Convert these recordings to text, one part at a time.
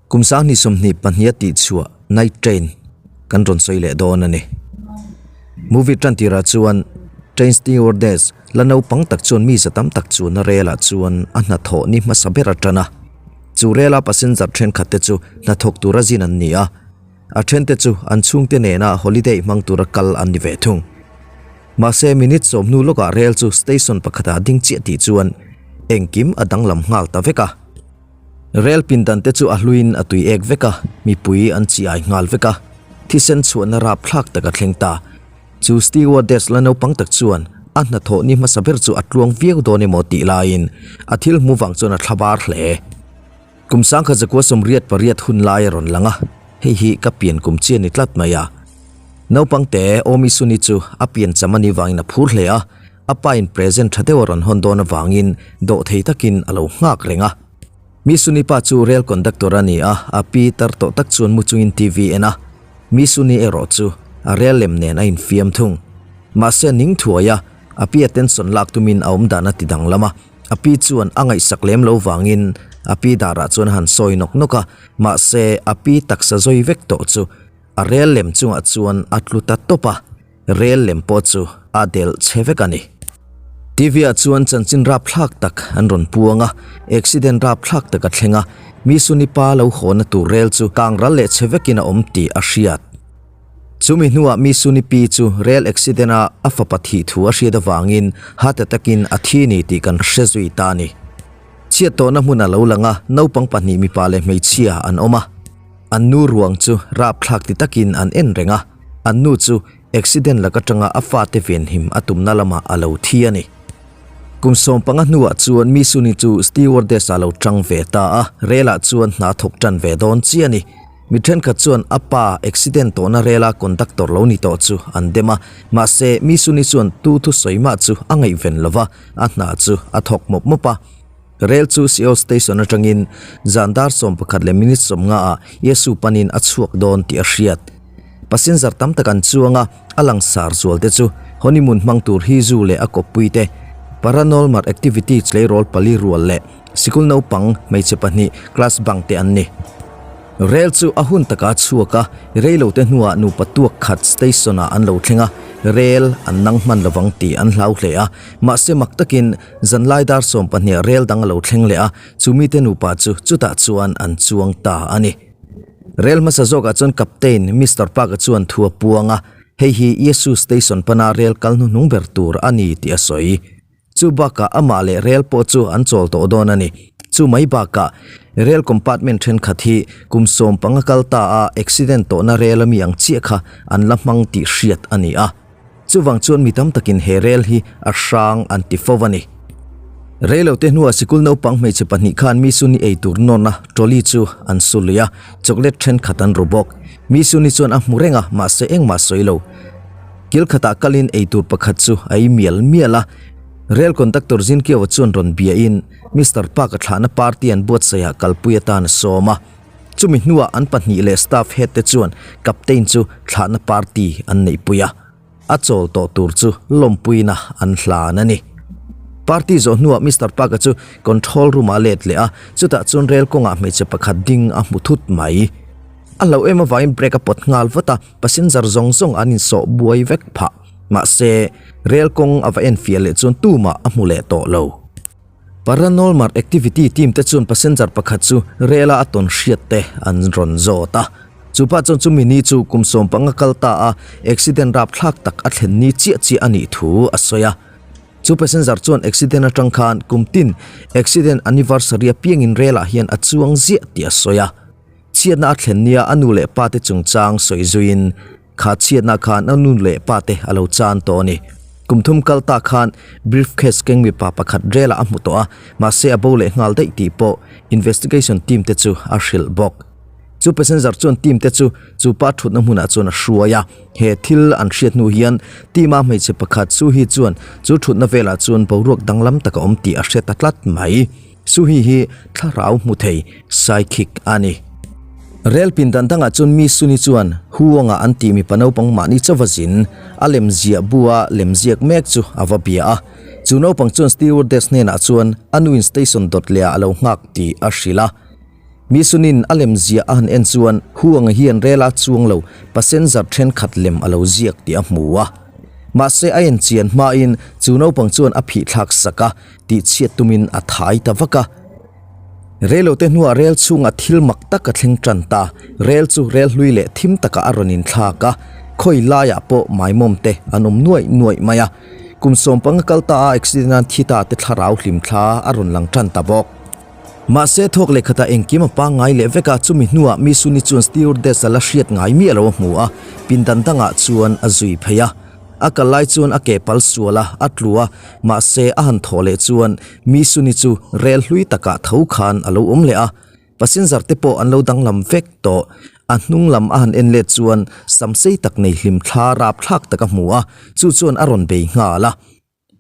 Kum 2022 a tihchhuah Night Train kan rawn sawi leh dawn a ni. Movie tan tirah chuan Train stewardess la naupang tak chuan mi za tam tak chuanna relah chuan a hnathawh ni hmasa ber a tan a. Chu rela passenger thenkhat te chu hnathawk tura zin an ni a, a thente chu an chhungte nena holiday hmang tura kal an ni ve thung. Mahse minute sawmhnu lawkah rel chu station pakhatah ding chiah tih chuan engkim a danglam nghal ta vek a. Rel pindan te chu a hluin a tui ek vek a, mipui an chi ai nghal vek a, thisen chhuahna rapthlak tak a thleng ta. Chu stewardess la naupang tak chuan a hnathawh ni hmasa ber chu a tluang viau dawn emaw tih laiin a thil hmu vang chuan a thla bar hle. Kum 1988 hun lai a rawn lang a, hei hi ka pian kum chian ni tlat mai a. Naupang te Omi Suni chu a pian cham a nih vangin a phur hle a, A pa in present tha deuh a rawn hawn dawn avangin dawhthei takin a lo nghak reng a. Mi Suni pa chu rail conductor a ni a, a pi tar tawh tak chuan mu chungin TV en a. Mi Suni erawh chu a rail lem nen a infiam thung. Mahse a ning thuai a, a pi attention lak tumin a awm dan a ti danglam a. A pi chuan a ngaihsak lem lo vangin a pi darah chuan a han sawi nawk nawk a, mahse a pi taksa zawi vek tawh chu a rail lem chungah chuan a tlu ta tawp a. Rel lem pawh chu a delh chhe vek a ni. TV ah chuan chanchin rapthlak tak an rawn puang a, accident rapthlak tak a thleng a, mi suni pa lo hawna tur rel chu kang ral leh chhe vekin a awm tih a hriat. Chumi hnuah mi suni pi chu rel accident a a fapa thih thu a hriat avangin heart attack in a thi ni tih kan hre zui ta a ni. Chhiat tawhna hmun a lo lang a, naupang pahnih mipa leh hmeichhia an awm a, an nu ruang chu rapthlak ti takin an en reng a. An nu chu accident lak atanga a fate venhim a tumna lamah a lo thi a ni. Kum 15 hnuah chuan Mi Suni chu stewardess ah lo tang ve ta a, relah chuan hna thawk tan ve dawn chiah a ni. Mi thenkhat chuan a pa accident tawhna rela conductor lo ni tawh chu an dem a, mahse Mi Suni chuan tu thusawi mah chu a ngaihven lo va, a hna chu a thawk mawp mawp a. Rel chu Seoul Station atangin zan dar 11 leh minute 50 ah Yesu panin a chhuak dawn tih a hriat. Passenger tam tak an chuang a, a langsar zual te chu honeymoon hmang tur hi zu leh a kawppui te, paranormal activity tleirawl pali rual leh sikul naupang hmeichhe pahnih class bang te an ni. Rel chu a hun takah a chhuak a, reilo te hnuah nupa tuak khat station ah an lo thleng a, rel an nang hman lovang tih an hlau hle a, mahse mak takin Zanlai dar 12 rel dang a lo thleng leh a, chu mite nupa chu chutah chuan an chuang ta a ni. Rel hmasa zawkah chuan Captain Mister Park-a chuan thu a puang a, hei hi Yesu Station pana rel kal hnuhnung ber tur a ni tih a sawi. Chu bakah amah leh rel pawh chu an chawl tawh dawn a ni. Chu mai bakah rel compartment thenkhat hi kum 15 kal ta a accident tawhna rel ami ang chiah kha an la hmang tih hriat a ni a. Chuvang chuan mi tam takin he rel hi a hrang an ti fo a ni. Reilote hnuah sikul naupang hmeichhe pahnih khan mi Suni ei tur nawna trolley chu an su lui a, chocolate thenkhat an ru bawk. Mi Suni chuan a hmu reng a, mahse engmah sawi lo. Kil khatah kalin ei tur pakhat chu a ei mial mial a. Rail conductor Zinkiawa chuan rawn biain Mister Park-a thlahna party an buatsaihah kalpui atan a sawm a. Chumi hnuah an pahnih leh staff head te chuan captain chu thlahna party an neihpui a, a chawl tawh tur chu lawmpuina an hlan a ni. Party zawh hnuah Mister Park-a chu control room-ah a let leh a, chutah chuan rel kawngah hmeichhe pakhat ding a hmu thut mai. A hlauh em avangin brake a pawt nghal vat a, passenger zawng zawng an insawh buai vek phah. Mahse, rel kawng a va enfiah leh chuan tumah a hmu leh tawh lo. Paranormal activity team te chuan passenger pakhat chu rel a a tawn hriat te an rawn zawt a. Chu pa chuan chumi ni chu kum 15 kal ta a accident rapthlak tak a thlen ni chiah chiah a nih thu a sawi a. Chu passenger chuan accident atang khan kum tin accident anniversary apiangin rel ah hian a chuang ziah tih a sawi a. Chhiatna a thlen nia a nu leh pa te chungchang sawi zuiin Kha chhiatna khan a nu leh pa te a lo chan tawh a ni. Kum thum kal ta khan briefcase keng mipa pakhat relah a hmu tawh a, mahse a bo leh nghal daih tih pawh investigation team te chu a hrilh bawk. Chu passenger chuan team te chu chu pa thutna hmunah chuan a hruai a, he thil an hriat hnu hian team a hmeichhe pakhat Suhi chuan chu thutna velah chuan boruak danglam tak a awm tih a hre ta tlat mai. Suhi hi thlarau hmu thei psychic a ni. Rel pindan dangah chuan mi Suni chuan Huanga an tih mipa naupang mahni chauva zin a lem ziah bua lem ziak mek chu a va bia a. Chu naupang chuan stewardess hnenah chuan a nuin station dawt lehah a lo nghak tih a hrilh a. Misunin a lem ziah a han en chuan Huanga hian rela chuang lo passenger thenkhat lem a lo ziak tih a hmu a. Mahse a en chian hmain chu naupang chuan a phih thlak sak a, tihchhiat tumin a thai ta vak a. Reilote hnuah rel chhungah thil mak tak a thleng tan ta. Rel chu rel hlui leh thim takah a rawn inthlak a, khawi laiah pawh maimawm te an awm nuaih nuaih mai a. Kum sawmpanga kal ta a accident a thi ta te thlarau hlimthla a rawn lang tan ta bawk. Mahse thawk leh khatah engkim a pangngai leh vek a, chumi hnuah mi Suni chuan stewardess a la hriat ngai miah lo a hmu a, pindan dangah chuan a zui phei a. A kal lai chuan a ke pal sual a, a tlu a, mahse a han thawh leh chuan mi Suni chu rel hlui takah tho khan a lo awm leh a. Passenger te pawh an lo danglam vek tawh. A hnung lam a han en let chuan sam sei tak nei hlim thla rapthlak tak a hmu a, chu chuan a rawn bei nghal a.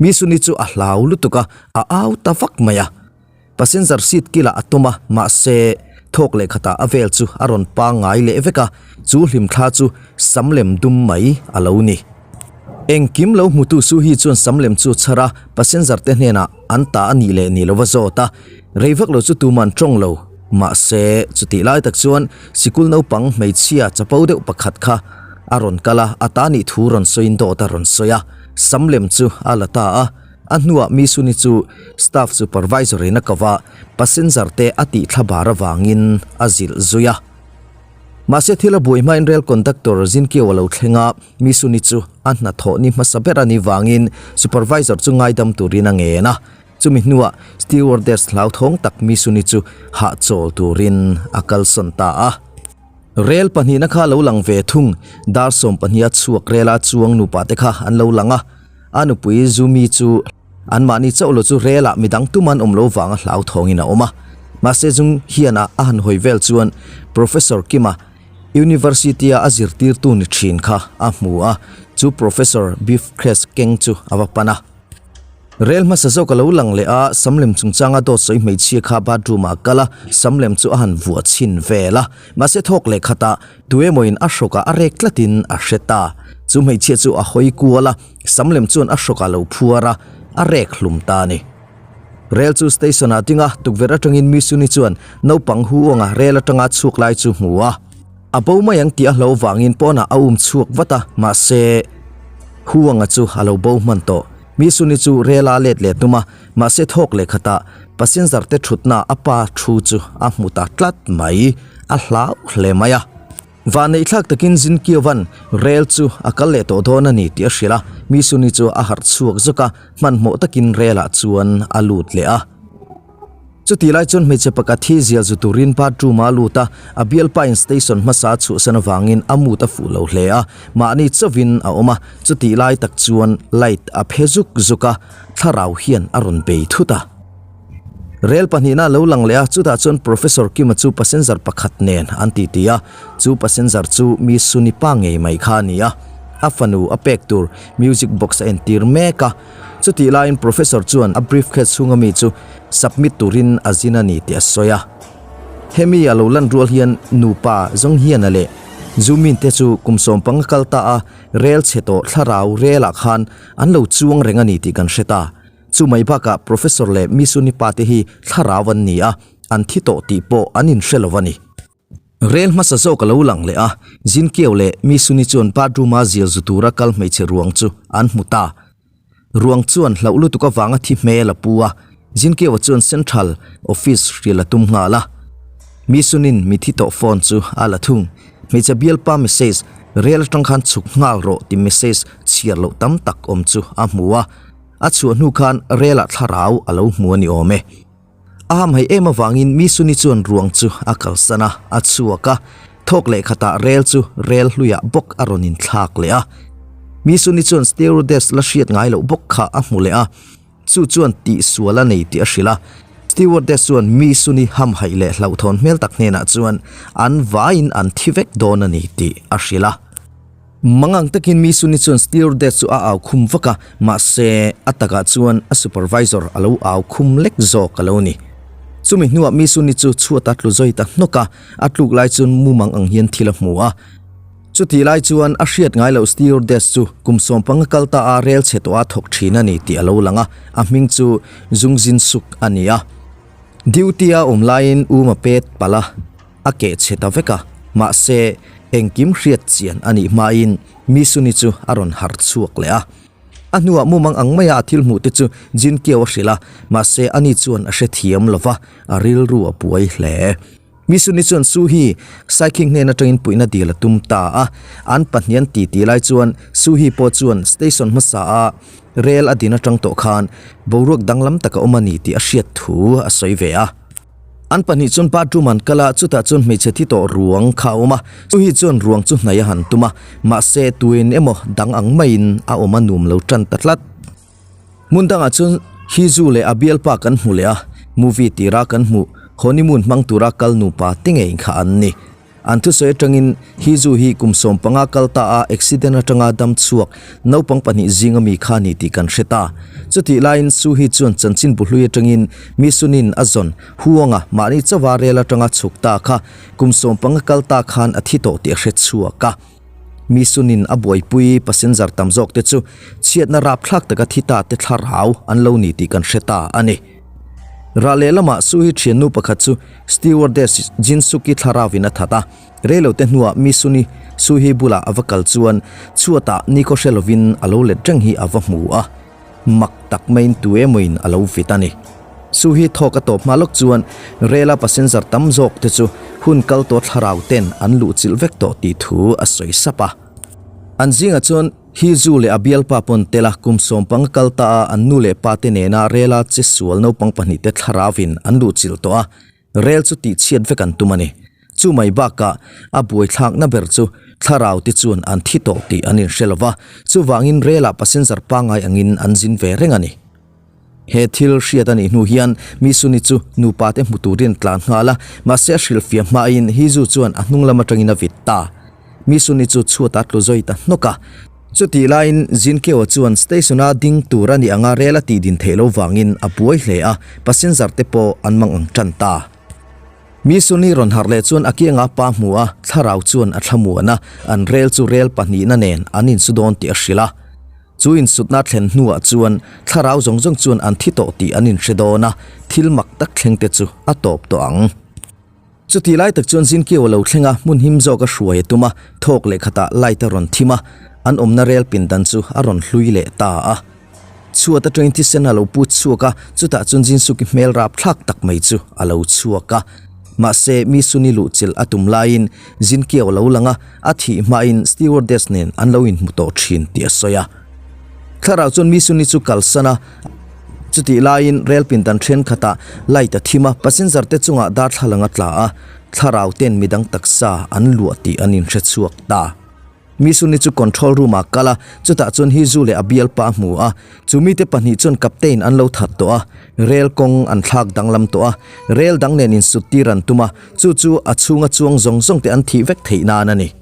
Misuni chu a hlau lutuk a, a au ta vak mai a. Passenger seat kilah a tawm a, mahse thawk leh khatah a vel chu a rawn pangngai leh vek a, chu hlimthla chu samlem dum mai a lo ni. Engkim lo hmutu Suhi chuan samlem chu chhar a, passenger te hnenah an ta a nih leh nih lova zawt a, rei vak lo chu tuman tawng lo. Mahse chutih lai tak chuan sikul naupang hmeichhia chapo deuh pakhat kha a rawn kal a, a ta nih thu rawn sawiin dawt a rawn sawi a. Samlem chu a la ta a, a hnuah Misuni chu staff supervisor in a ko va, passenger te a tih thla bar avangin a zilh zui a. Mahse thil a buai hmain rail conductor Zinkiau a lo thleng a, Misuni chu a hnathawh ni hmasa ber a nih vangin supervisor chu ngaidam turin a ngen a. Chumi hnuah stewardess hlauthawng tak Misuni chu hahchawl turin a kalsawn ta a. Rel pahnihna kha lo lang ve thung, dar sawmpahniha chhuak rela chuang nupa te kha an lo lang a, a nupui Zumi chu anmahni chauh lo chu relah midang tum an awm lo vanga hlauthawngin a awm a. Mahse Jung hian a a han hawi vel chuan Professor Kima University-a a zirtirtu ni thin kha a hmu a, chu Professor briefcase keng chu a va pan a. Rel hmasa zawk a lo lang leh a, Samlem chungchanga dawt sawi hmeichhia kha bathroom ah a kal a, Samlem chu a han vuah chhin vel a. Mahse thawk leh khatah tuemawin a hrawkah a rek tlatin a hre ta. Chu hmeichhia chu a hawi kual a, Samlem chuan a hrawkah lo phuar a, a rek hlum ta a ni. Rel chu station ah ding a, tukverh atangin Misuni chuan naupang hu anga rel atanga chhuak lai chu hmu a. A bo mai ang tih a hlo vangin pawnah a um chhuak vat a, mahse Huanga chu a lo bo hman tawh. Misuni chu rela let leh tum a, mahse thawk leh khatah passenger te thutna a pa thu chu a hmu ta tlat mai, a hlau hle mai a. Vahneih thlak takin Zinkiovan rel chu a kal leh tawh dawn a ni tih a hrilh a, Misuni chu a harh chhuak zawk a, hmanhmawh takin relah chuan a lut leh a. Chutih lai chuan hmeichhe pakhat hi zial zu turin bathroom ah a lut a, a bialpa in station hmasa a chhuahsan avangin a mood a fuh lo hle a, mahni chauhin a awm a, chutih lai tak chuan light a phe zuk zuk a, thlarau hian a rawn bei thut a. Rel pahnihna a lo lang leh a, chutah chuan Professor Kima chu passenger pakhat nen an titi a, chu passenger chu mi Suni pa ngei mai kha a ni a, a fanu a pek tur music box a entir mek a. Chutih laiin Professor chuan a briefcase chhunga mi chu submit turin a zin a ni tih a sawi a. Hemi a lo lan rual hian nupa Zonghiana leh Zumin te chu kum sawmpanga kal ta a rel chhe tawh thlarau relah khan an lo chuang reng a ni tih kan hre ta. Chu mai bakah Professor leh Misuni pa te hi thlarau an ni a, an thi tawh tih pawh an inhre lo a ni. Rel hmasa zawk a lo lang leh a, Zinkiau leh Misuni chuan bathroom-a zial zu tura kal hmeichhe ruang chu an hmu ta. Ruang chuan hlauh lutuk avanga thi hmel a pu a, Zinkiaua chuan Central Office hrilh a tum nghal a. Misunin mithi tawh phone chu a la thung. Hmeichhe bialpa message, Rel atang khan chhuk nghal rawh ti message chhiar loh tam tak awm chu a hmu a. A chhuah hnu khan relah thlarau a lo hmu a ni awm e. A hamhaih em avangin Misuni chuan ruang chu a kalsan a, a chhuak a. Thawk leh khatah rel chu rel hluiah bawk a rawn inthlak leh a. Misuni chuan stewardess la hriat ngai loh bawk kha a hmu leh a, chu chuan tihsual a nei tih a hrilh a. Stewardess chuan Misuni hamhaih leh hlauhthawn hmel tak hnenah chuan an vaiin an thi vek dawn a ni tih a hrilh a. Mangang takin Misuni chuan stewardess chu a au khum vak a, mahse a takah chuan a supervisor a lo au khum lek zawk a lo ni. Chumi hnuah Misuni chu chhuat a tlu zawi ta hnawk a, a tluk lai chuan mumang ang hian thil a hmu a. Chutih lai chuan a hriat ngai loh stewardess chu kum sawmpanga kal ta a rel chhe tawh a thawk thin a ni tih a lo lang a, a hming chu Jung Jin Suk a ni a. Duty a awm laiin um a pet palh a, a keh chhe ta vek a, mahse engkim hriat chian a nih hmain Misuni chu a rawn harh chhuak leh a. A hnuah mumang ang maia a thil hmuh te chu Jin Kyo a hrilh a, mahse ani chuan a hrethiam lo va, a rilru a buai hle. Misuni chuan Su hi Saikhing hnen atangin puihna dil a tum ta a, an pahnian titi lai chuan Su hi pawh chuan station hmasa a rel a din atang tawh khan boruak danglam tak a awm a ni tih a hriat thu a sawi ve a. An pahnih chuan bathroom an kal a, chutah chuan hmeichhe thi tawh ruang kha a awm a, Su hi chuan ruang chu hnaih a han tum a, mahse tuin emaw dang ang maiin a awm a nuam lo tan ta tlat. Hmun dangah chuan Hizu leh a bialpa kan hmu leh a, movie tira kan hmuh honeymoon hmang tura kal nupa te ngei kha an ni. An thusawi atangin Hizu hi kum 15 kal ta a accident atanga dam chhuak naupang pahnih zinga mi kha ni tih kan hre ta. Chutih laiin Su hi chuan chanchin bu hlui atangin mi Sunin a zawn Huanga mahni chauha rel atanga chhuk ta kha kum 15 kal ta khan a thi tawh tih a hre chhuak a. Mi Sunin a buaipui passenger tam zawk te chu chhiatna rapthlak taka thi ta te thlarau an lo ni tih kan hre ta a ni. Rah lehlamah Su hi thiannu pakhat chu stewardess Jin Suk-i thlarauin a that a, reilote hnuah Mi Suni Su hi bulah a va kal chuan chhuatah nikhaw hre lovin a lo let reng hi a va hmu a, mak tak maiin tu emawin a lo vit a ni. Su hi thawk a tawp hma lawk chuan rela passenger tam zawk te chu hun kal tawh thlarau ten an luhchilh vek tawh tih thu a sawi sap a. An zingah chuan Hi zu leh a bialpa pawn tel a, kum 15 kal ta a an nu leh pa te nena rela che sual naupang pahnih te thlaravin an luhchilh tawh a, rel chu tihchhiat vek an tum a ni. Chu mai bakah a buaithlakna ber chu thlarau te chuan an thi tawh tih an inhre lo va, chuvangin relah passenger pangngai angin an zin ve reng a ni. He thil hriat a nih hnu hian mi Suni chu nupa te hmu turin tlan nghal a, mahse a hrilhfiah hmain Hizu chuan a hnung lam atangin a vit ta. Mi Suni chu chhuatah tlu zawi ta hnawk a. Chutih laiin Zinkeo chuan station-a ding tur a nih anga rel a tih din theih loh vangin a buai hle a, passenger te pawh an mang ang tan ta. Mi Suni rawn harh leh chuan a kianga pa hmu a, thlarau chuan a thlamuan a, an rel chu rel pahnihna nen an insu dawn tih a hrilh a. Chu insutna thlen hnuah chuan thlarau zawng zawng chuan an thi tawh tih an inhre dawn a, thil mak tak thleng te chu a tawp tawh ang. Chutih lai tak chuan Zinkio a lo thleng a, hmun him zawk a hruai a tum a, thawk leh khatah light a rawn thim a, an awmna rel pindan chu a rawn hlui leh ta a. Chhuat atangin thisen a lo put chhuak a, chutah chuan Jinsuki hmel rapthlak tak mai chu a lo chhuak a. Mahse, mi Suni luhchilh a tum laiin Jinkiao a lo lang a, a thih hmain stewardess nen an lo inhmu tawh thin tih a sawi a. Thlarau chuan mi Suni chu kalsan a, chutih laiin rel pindan thenkhatah light a thim a, passenger te chungah darthlalang a tla a, thlarau ten midang taksa an luah tih an inhre chhuak ta. Misuni chu control room ah kal a, chutah chuan Hizu leh a bialpa a hmu a. Chu mite pahnih chuan captain an lo that tawh a, rel kawng an thlak danglam tawh a, rel dang nen insut tir an tum a, chu chu a chhunga chuang zawng zawng te an thih vek theih nan a ni.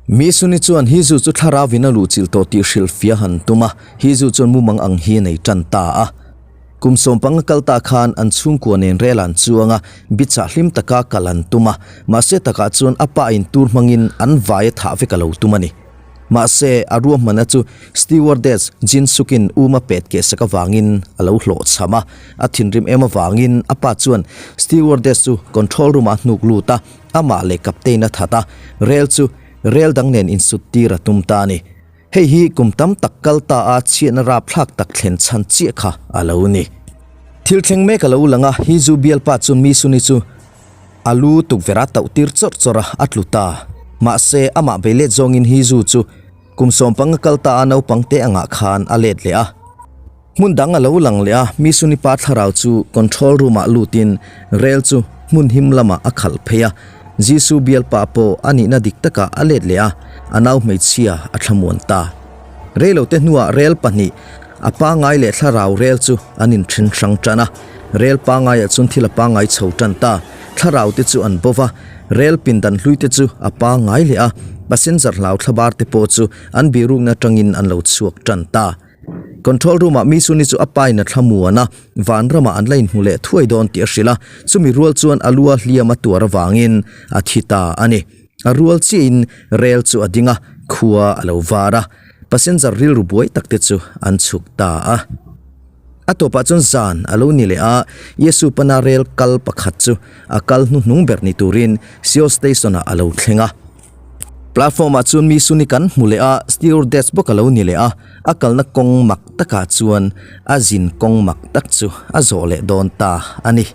Misuni chuan Hizu chu thlarau in a luhchilh tawh tih hrilhfiah han tum a, Hizu chuan mumang ang hi a nei tan ta a. Kum 15 kal ta khan an chhungkua nen rel an chuang a, bichah hlim taka kal an tum a, mahse takah chuan a pa in tur hmangin an vai a thah vek a lo tum a ni. Mahse, a ruahmanna chu stewardess Jin Suk-in um a pet keh sak avangin a lo hlawhchham a, a thinrim em avangin a pa chuan stewardess chu control room-ah a hnuk lut a, amah leh captain a that a, rel chu rel dang nen insut tir a tum ta a ni. Hei hi kum tam tak kal ta a chhiatna rapthlak tak thlen chhan chiah kha a lo ni. Thil thleng mek a lo lang a, hi zu bialpa chuan mi Suni chu a lu tukverh a tauh tir chawrh chawrh a, a tlu ta. Mahse, amah bei let zawngin hi zu chu kum 15 kal ta a naupang te angah khan a let leh a. Hmun dang a lo lang leh a, mi Sunipa thlarau chu control room ah lutin rel chu hmun him lamah a khalh phei a. Jisu bialpa pawh a nihna dik takah a let leh a, a nau hmeichhia a thlamuan ta. Reilote hnuah rel pahnih, a pangai leh thlarau rel chu an inthen hrang tan a. Rel pangaiah chuan thil a pangai chho tan ta. Thlarau te chu an bo va, rel pindan hlui te chu a pangai leh a, passenger hlau thlabar te pawh chu an birukna atangin an lo chhuak tan ta. Control room ah mi Suni chu a pa in a thlamuan a, vanramah an la inhmu leh thuai dawn tih a hrilh a, chumi rual chuan a lua hliam a tuar avangin a thi ta a ni. A rual chiahin rel chu a ding a, khua a lo var a, passenger rilru buai tak te chu an chhuk ta a. A tawpah chuan zan a lo ni leh a, Yesu pana rel kal pakhat chu a kal hnuhnung ber ni turin Seoul Station-ah a lo thleng a. Platform-ah chuan mi suni kan hmu leh a, stewardess bawk a lo ni leh a, a kalna kawng mak takah chuan a zin kawng mak tak chu a zawh leh dawn ta a ni.